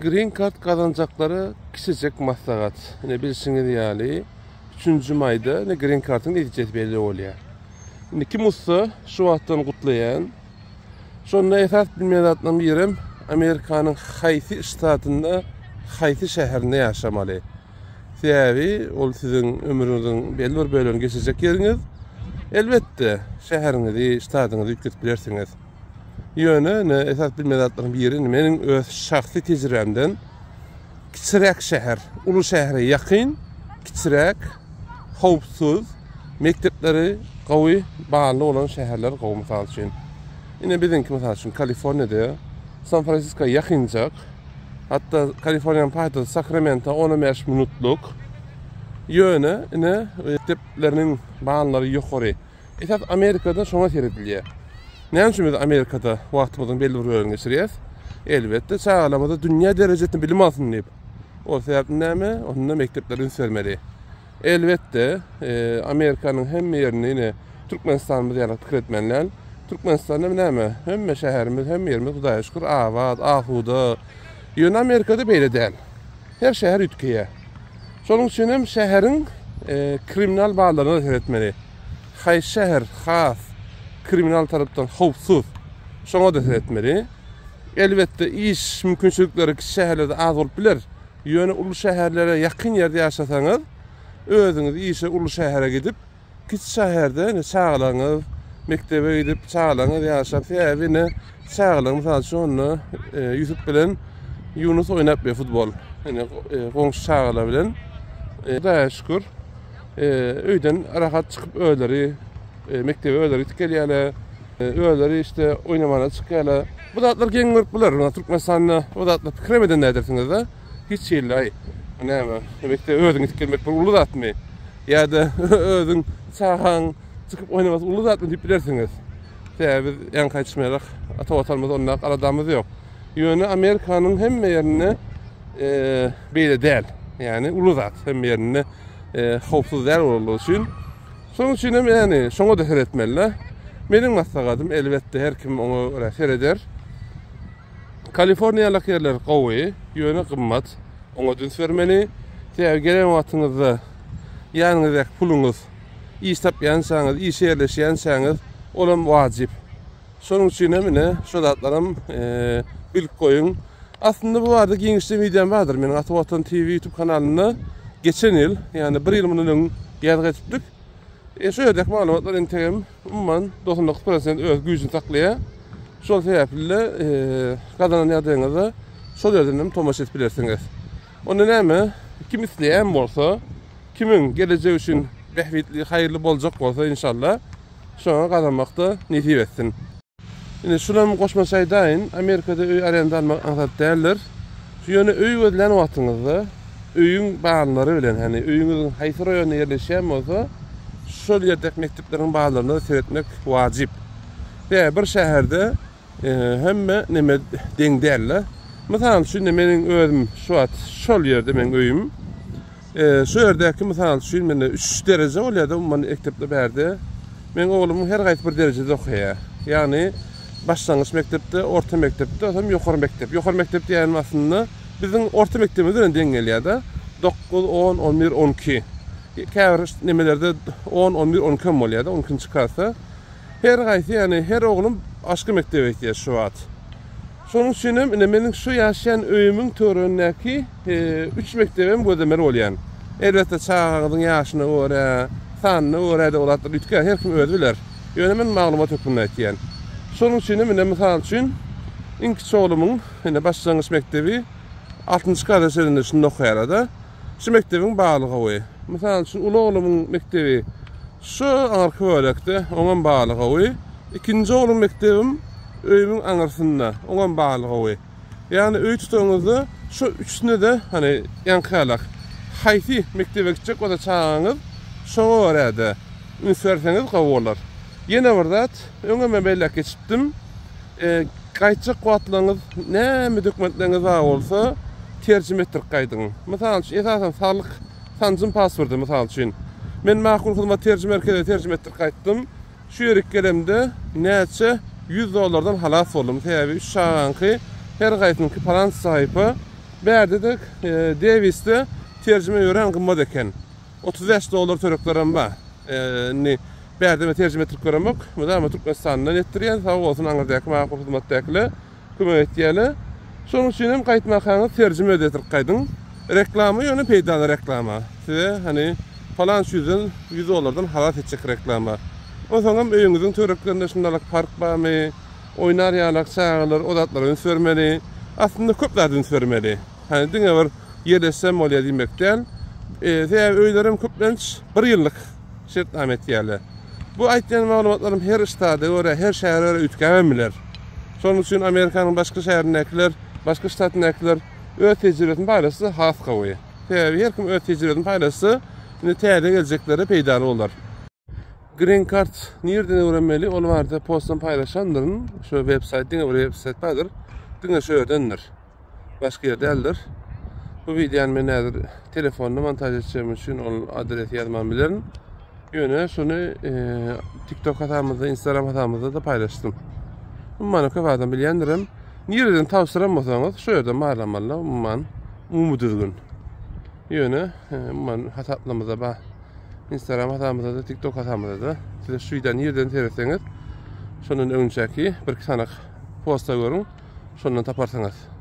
Green Card gazanjaklara kiçijek maslahat. Ine bilşiňiz ýaly, üçünji maýda ine Green Card-yň netijesi belli bolýar. Indi kim utsa şu wagtdan gutlaýan. Şonda esas bilmeli zatlaryň birem Amerikanyň haýsy ştatynda, haýsy şäherinde ýaşamaly. Sebäbi ol siziň ömrüňiziň belli bir bölegini geçirjek ýeriňiz. Elbetde, şäheriňizi, ştatyňyzy üýtgedip bilersiňiz. Ýöne ine esas bilmeli zatlaryň biri indi meniň öz şahsy tejribämden kiçiräk şäher, uly şähere ýakyn, kiçiräk, howpsuz, mekdepleri gowy, bally bolan şäherler gowy mysal üçin. Ine biziňki mysal üçin Kaliforniýada San Fransisko ýakynjak. Hatda Kaliforniýanyň paýtagty Sakramento 15 minutlyk. Ýöne ine mekdepleriniň ballary ýokary. Esas Amerikada şoňa seredilýär. Näme üçin biz Amerikada wagtymyzyň belli bir bölegini geçirýäs? Elbetde, çagalarymyza dünýä derejesinde bilim alsyn diýip. O sebäpli näme? Onda mekdeplere üns bermeli. Elbetde, e, Amerikanyň hemme ýerinde ine Türkmenistanymyz ýaly pikir etmeli däl. Türkmenistanda näme? Hemme şäherimiz, hemme ýerimiz Hudaýa şükür abat, asuda. Ýöne Amerikada beýle däl. Her şäher üýtgeýär. Şonuň üçin hem şäheriň e, kriminal ballaryna seretmeli. Haýsy şäher has kriminal tarapdan howpsuz? Şoňa-da seretmeli. Elbetde, iş mümkinçilikleri kiçi şäherlerde az bolup biler. Ýöne uly şäherlere ýakyn ýerde ýaşasaňyz, özüňiz işe uly şähere gidip, Kiçi şäherde ine çagalaryňyz mekdebe gidip, çagalaryňyz ýaşap, sebäbi ine çagalar mysal üçin onda e, Ýusup bilen Ýunus oýnap bir futbol. Ine e, goňşy çagalar bilen e, Hudaýa şükür öýden rahat çykyp özleri mekdebe özleri gidip gelýärler. Özleri işte oýnamana çykýarlar. Bu zatlar geň görüp biler. Türkmenistanda o zatlar pikir hem eden däldirsiňiz-de. Hiç hili aý näme mekdebe özüň gidip gelmek bir uly zatmy? Ýa-da özüň çagaň çykyp oýnamasy uly zatmy diýip bilersiňiz. Sebäbi biz ýaňky aýdyşym ata watanymyz ondak aladamyz ýok. Ýöne Amerikanyň hemme ýerinde e, beýle däl. Ýagny uly zat hemme ýerinde e, howpsuz däl bolanlygy üçin. Şonuň üçin hem ýagny şoňa da seretmeli. Meniň maslahatym elbetde her kim oňa görä sereder. Kaliforniýalyk ýerler gowy, ýöne gymmat. Oňa üns bermeli. Sebäbi gelen wagtyňyzda ýanyňyzdaky puluňyz iş tapýançaňyz, işe ýerleşýänçäňiz olam wajyp. Şonuň üçin hem ine şu zatlaram e, bilip goýuň. Aslynda bu barada giňişleýin wideom bardyr. Meniň Ata Watan TV YouTube kanalynda geçen ýyl, ýagny bir ýyl mundan öň ýazgy etipdik. E, şu ýerdäki maglumatlar entegem umuman 99% öz güýjüni saklaýar. Şol sebäpli-de e, gazanan ýagdaýyňyzda şol ýerden hem tomaşa edip bilersiňiz. Onda näme? Kim isleýän bolsa, kimiň gelejek üçin bähbitli, haýyrly boljak bolsa inşallah şoňa gazanmakda nesip etsin. Indi şunam goşmaça aýdaýyn, Amerikada öý arenda almak aňsat däldir. Şu ýöne öý gözlän wagtyňyzda öýüň barlary bilen, ýagny öýüňiziň haýsy raýonda ýerleşýän bolsa, şol ýerdäki mekdepleriň barlaryna seretmek wajyp. Sebäbi bir şäherde hemme neme deň däl-de. Mysal üçin, meniň özüm şu wagt şol ýerde meniň öýüm. Şu ýerdäki mysal üçin mende 3 dereje bolýar-da umuman mekdepde bärde. Meň oglumyň her gaýsy bir derejede okaýar. Ýagny başlangyç mekdepde, orta mekdepde, soň ýokary mekdep. Ýokary mekdep diýýänim aslynda biziň orta mekdebimiz bilen deň gelýär-de. 9, 10, 11, 12. Käbir nemelerde 10, 11, 12 hem bolýar-da, 12-nji klasda. Her gaýsy, ýagny her oglum başga mekdebe gitýär şu wagt. Şonuň üçin hem ine meniň şu ýaşaýan öýümiň töweregindäki üç mekdebe hem gözlemeli bolýan. Elbetde çagaňyzyň ýaşyna görä, sanyna görä-de ol zatlar üýtgär, her kim özi biler. Ýöne men maglumat hökmünde aýtýan. Şonuň üçin hem ine mysal üçin iň kiçi oglumyň ine başlangyç mekdebi altynjy klasa çenli şunda okaýar-da. Şu mekdebiň baly gowy. Mysal üçin uly oglumyň mekdebi şu aňyrky bölekde, oňam baly gowy. Ikinji oglum mekdebim öýümiň aňyrsynda, oňam baly gowy. Ýagny öý tutanyňyzda şu üçüsine-de hany ýaňky ýalak haýsy mekdebe gitjek bolsa çagaňyz şoňa görä-de üns berseňiz gowy bolar. Ýene bir zat, öňem men belläp geçipdim. Gaýtjak wagtlaryňyz näme dokumentleriňiz bar bolsa terjime etdirip gaýdyň. Mysal üçin, esasan saglyk sanjym pasporty mysal üçin. Men Makul hyzmat terjime merkezine terjime etdirip gaýtdym. Şu ýerik gelemde näçe 100 dollardan halas boldum. Sebäbi üç çagaňky her gaýsynyňky palan sahypa. Bärde-de Dewisde terjime örän gymmat eken. 35 dollar töreklerem bar. Indi bärde men terjime etdirip göremok. Mydama Türkmenistandan etdirýän. Sag bolsun aňyrdaky maňa hyzmatdakylar kömek etýärler. Şonuň üçin hem gaýtmakaňyz terjime etdirip gaýdyň. Reklama ýöne peýdaly reklama. Size hany palanç ýüzden 100 dollardan halas etjek reklama. Onsoňam öýüňiziň töwereklerinde şundalyk park barmy, oýnar ýalak çagalar o zatlara üns bermeli. Aslynda köp zada üns bermeli. Hany diňe bir ýerleşsem bolýar diýmek däl. Sebäbi öýlerem köplenç bir ýyllyk şertnama etýärler. Bu aýtýan maglumatlarym her ştada görä, her şähere görä üýtgäbem biler. Şonuň üçin Amerikanyň başga şäherindäkiler, başga ştatyndakylar öz tejribesini paýlaşsa has gowy. Sebäbi her kim öz tejribesini paýlaşsa, indi täze geljeklere peýdaly bolar. Green Card nirden öwrenmeli? Ol barada postam paýlaşandyryn. Şu web saýt diňe bir web saýt bardyr. Diňe şu ýerdendir. Başga ýer däldir. Bu wideony men häzir telefonda montaž etjegim üçin ol adresi ýazman bilerin. Ýöne şuny e, TikTok hasabymyzda, Instagram hasabymyzda da paýlaşdym. Umuman köp adam bilýändirem. Nireden tabşyran bolsaňyz, şu ýerden barlamaly. Umuman umumy düzgün. Ýöne e, umuman hasaplamyzda bar. Instagram hasabymyzda da, TikTok hasabymyzda da. Size şu videony nireden seretseňiz, şondan öňçäki bir iki sany posta görüň, şondan taparsyňyz.